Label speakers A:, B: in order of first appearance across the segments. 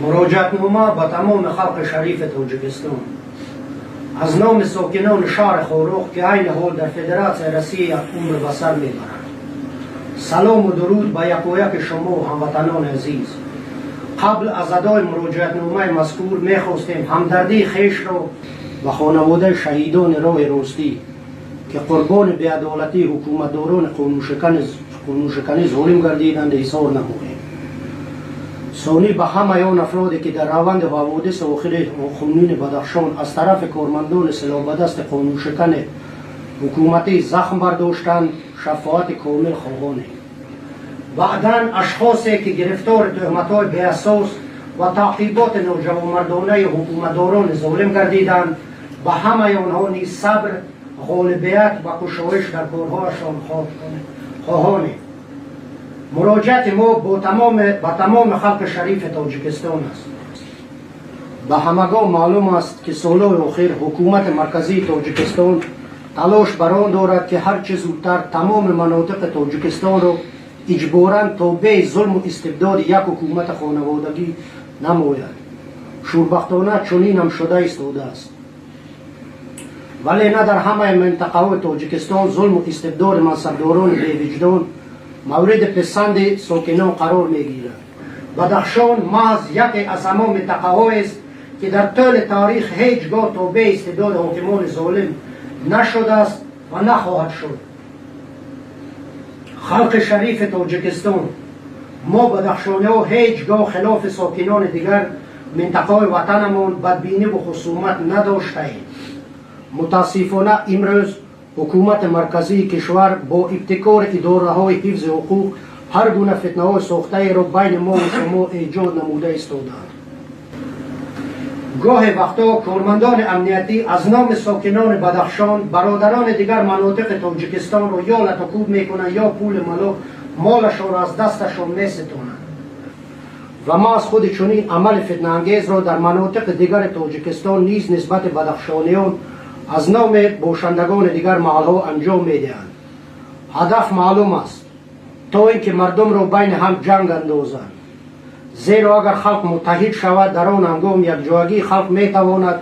A: Муроҷиатнома ба тамоми халқи шарифи Тоҷикистон аз номи сокинони шаҳри Хоруғ, ки айни ҳол дар Федератсияи Россия умр ба сар мебаранд. Салому дуруд ба якояки шумо, ҳамватанони азиз. Қабл аз адои муроҷиатномаи мазкур мехостем ҳамдардии хешро ба хонаводаи шаҳидони роҳи ростӣ, ки қурбони беадолатии ҳукуматдорони қонуншиканӣ золим гардиданд, изҳор намоем. Сонӣ ба ҳамаи он афроде, ки дар раванди ҳаводиси охири хунини Бадахшон аз тарафи кормандони силоҳбадасти қонуншикани ҳукуматӣ захм бардоштанд, шафоати комил хоҳонем. Баъдан ашхосе, ки гирифтори тӯҳматҳои беасос ва таъқиботи ноҷавонмардонаи ҳукуматдорони золим гардиданд, ба ҳамаи онҳо низ сабр, ғолибият ва кушоиш дар корҳояшон хоҳонем. Муроҷиати мо ба тамоми халқи шарифи Тоҷикистон аст. Ба ҳамагон маълум аст, ки солҳои охир ҳукумати марказии Тоҷикистон талош бар он дорад, ки ҳарчи зудтар тамоми манотиқи Тоҷикистонро иҷборан тобеи зулму истибдоди як ҳукумати хонаводагӣ намояд. Шурбахтона, чунинам шуда истодааст. Вале на дар ҳамаи минтақаҳои Тоҷикистон зулму истибдоди мансабдорони бевиҷдон мавриди писанди сокинон қарор мегирад. Бадахшон маҳз яке аз ҳамон минтақаҳоест, ки дар тӯли таърих ҳеҷ гоҳ тобеи истибдоди ҳокимони золим нашудааст ва нахоҳад шуд. Халқи шарифи Тоҷикистон, мо бадахшониҳо ҳеҷ гоҳ хилофи сокинони дигар минтақаҳои ватанамон бадбиниву хусумат надоштаем. Мутаассифона, имрӯз ҳукумати марказии кишвар бо ибтикори идораҳои ҳифзи ҳуқуқ ҳар гуна фитнаҳои сохтаеро байни мову шумо эҷод намуда истодаанд. Гоҳе вақтҳо кормандони амниятӣ аз номи сокинони Бадахшон бародарони дигар манотиқи Тоҷикистонро ё латукӯб мекунанд, ё пули молашонро аз дасташон меситонанд ва маҳз худи чунин амали фитнаангезро дар манотиқи дигари Тоҷикистон низ нисбати бадахшониён аз номи бошандагони дигар маҳалҳо анҷом медиҳанд. Ҳадаф маълум аст: то ин ки мардумро байни ҳам ҷанг андозанд. Зеро агар халқ муттаҳид шавад, дар он ҳангом якҷоягии халқ метавонад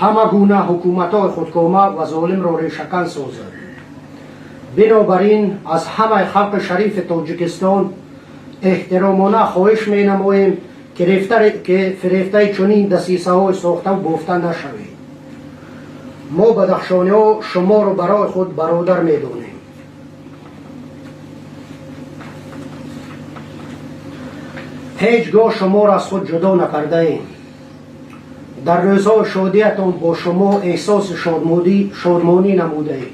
A: ҳама гуна ҳукуматҳои худкома ва золимро решакан созад. Бинобар ин аз ҳамаи халқи шарифи Тоҷикистон эҳтиромона хоҳиш менамоем, ки фирефтаи чунин дасисаҳои сохтаву бофта нашавед. Мо бадахшониҳо шуморо барои худ бародар медонем. Ҳеҷ гоҳ шуморо аз худ ҷудо накардаем. Дар рӯзҳои шодиятон бо шумо эҳсоси шодмонӣ намудаем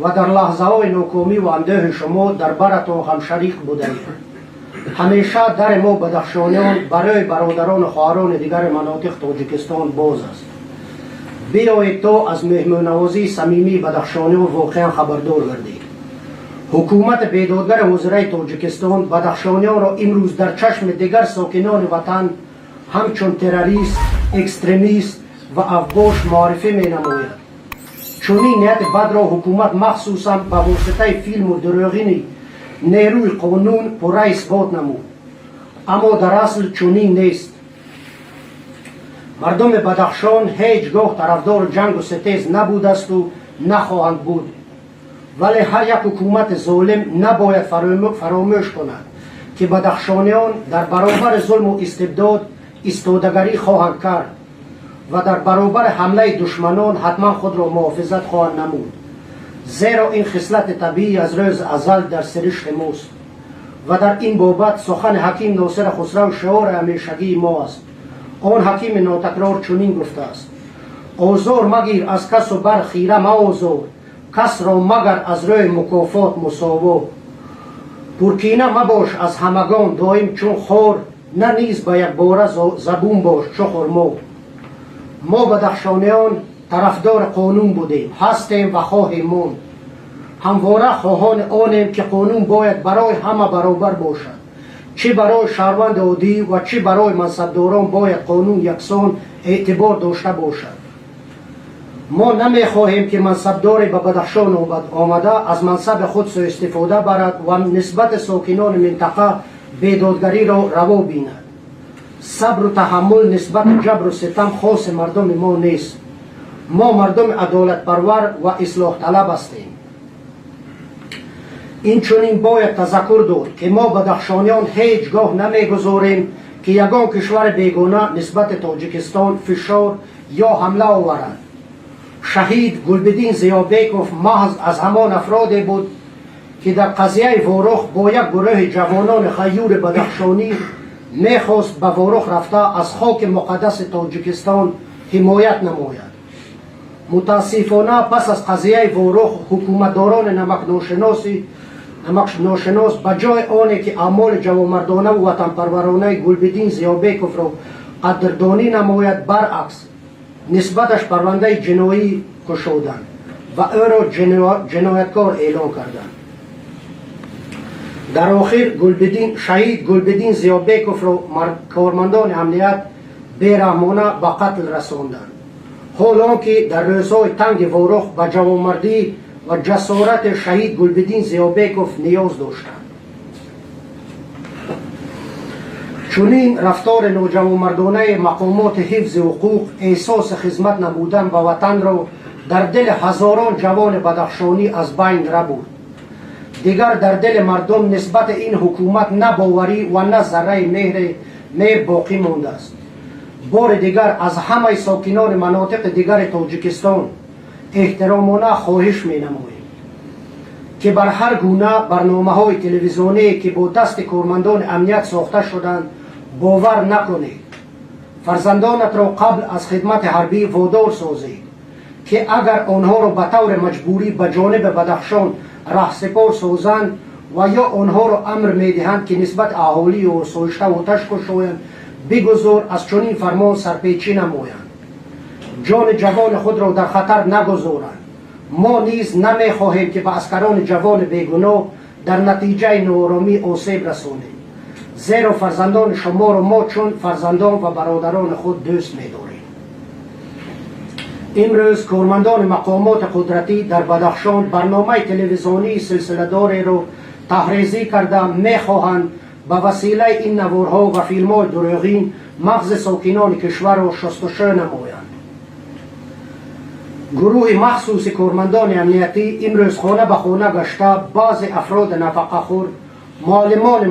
A: ва дар лаҳзаҳои нокомӣ ва андӯҳи шумо дар баратон ҳамшарик будаем. Ҳамеша дари мо бадахшониён барои бародарону хоҳарони дигари манотиқ Тоҷикистон боз аст. Биёед, то аз меҳмоннавозии самимии бадахшониён воқеан хабардор гардед. Ҳукумати бедодгари ҳозираи Тоҷикистон бадахшониёнро имрӯз дар чашми дигар сокинони ватан ҳамчун террорист, экстремист ва авбош муаррифӣ менамояд. Чунин нияти бадро ҳукумат махсусан ба воситаи филму дурӯғини нерӯи қонун пурра исбот намуд. Аммо дар асл чунин нест. Мардуми Бадахшон ҳеҷ гоҳ тарафдори ҷангу ситез набудасту нахоҳанд буд. Вале ҳар як ҳукумати золим набояд фаромӯш кунад, ки бадахшониён дар баробари зулму истибдод истодагарӣ хоҳанд кард ва дар баробари ҳамлаи душманон ҳатман худро муҳофизат хоҳанд намуд. Зеро ин хислати табиӣ аз рӯзи азал дар сиришти мост ва дар ин бобат сухани ҳаким Носири Хусрав шиори ҳамешагии мо аст. Он ҳакими нотакрор чунин гуфтааст: «Озор магир аз касу бар хира маозор касро, магар аз рӯи мукофот мусово. Пуркина мабош аз ҳамагон доим чун хор, на низ ба якбора забун бош чу хурмо». Мо бадахшониён тарафдори қонун будем, ҳастем ва хоҳем монд. Ҳамвора хоҳони онем, ки қонун бояд барои ҳама баробар бошад. Чӣ барои шаҳрванди оддӣ ва чӣ барои мансабдорон бояд қонун яксон эътибор дошта бошад. Мо намехоҳем, ки мансабдоре ба Бадахшон омада, аз мансаби худ суистифода барад ва нисбати сокинони минтақа бедодгариро раво бинад. Сабру таҳаммул нисбати ҷабру ситам хоси мардуми мо нест. Мо мардуми адолатпарвар ва ислоҳталаб ҳастем. Инчунин бояд тазаккур дод, ки мо, бадахшониён, ҳеҷ гоҳ намегузорем, ки ягон кишвари бегона нисбати Тоҷикистон фишор ё ҳамла оварад. Шаҳид Гулбиддин Зиёбеков маҳз аз ҳамон афроде буд, ки дар қазияи Ворух бо як гурӯҳи ҷавонони ғайюри бадахшонӣ мехост ба Ворух рафта, аз хоки муқаддаси Тоҷикистон ҳимоят намояд. Мутаассифона, пас аз қазияи Ворух ҳукуматдорони намакношинос ба ҷои оне ки аъмоли ҷавонмардонаву ватанпарваронаи Гулбиддин Зиёбековро қадрдонӣ намояд, баръакс, нисбаташ парвандаи ҷиноӣ кушоданд ва ӯро ҷинояткор эълон карданд. Дар охир шаҳид Гулбиддин Зиёбековро кормандони амният бераҳмона ба қатл расонданд, ҳол он ки дар рӯзҳои танги Ворух ба ҷавонмардӣ ва ҷасорати шаҳид Гулбиддин Зиёбеков ниёз доштанд. Чунин рафтори ноҷавонмардонаи мақомоти ҳифзи ҳуқуқ эҳсоси хизмат намудан ба ватанро дар дили ҳазорон ҷавони бадахшонӣ аз байн рабурд. Дигар дар дили мардум нисбати ин ҳукумат на боварӣ ва на зарраи меҳр боқӣ мондааст. Бори дигар аз ҳамаи сокинони манотиқи дигари Тоҷикистон эҳтиромона хоҳиш менамоем, ки бар ҳар гуна барномаҳои телевизионие, ки бо дасти кормандони амният сохта шуданд, бовар накунед. Фарзандонатро қабл аз хидмати ҳарбӣ водор созед, ки агар онҳоро ба таври маҷбурӣ ба ҷониби Бадахшон раҳсипор созанд ва ё онҳоро амр медиҳанд, ки нисбат аҳолии осоишта оташ кушоянд, бигузор аз чунин фармон сарпечӣ намоянд, ҷони ҷавони худро дар хатар нагузоранд. Мо низ намехоҳем, ки ба аскарони ҷавони бегуноҳ дар натиҷаи нооромӣ осеб расонем, зеро фарзандони шуморо мо чун фарзандон ва бародарони худ дӯст медорем. Имрӯз кормандони мақомоти қудратӣ дар Бадахшон барномаи телевизионии силсиладореро таҳрезӣ карда, мехоҳанд ба василаи ин наворҳо ва филмҳои дурӯғин мағзи сокинони кишварро шустушӯ намоянд. Гурӯҳи махсуси кормандони амниятӣ имрӯз хона ба хона гашта, баъзе афроди нафақахӯр, муаллимони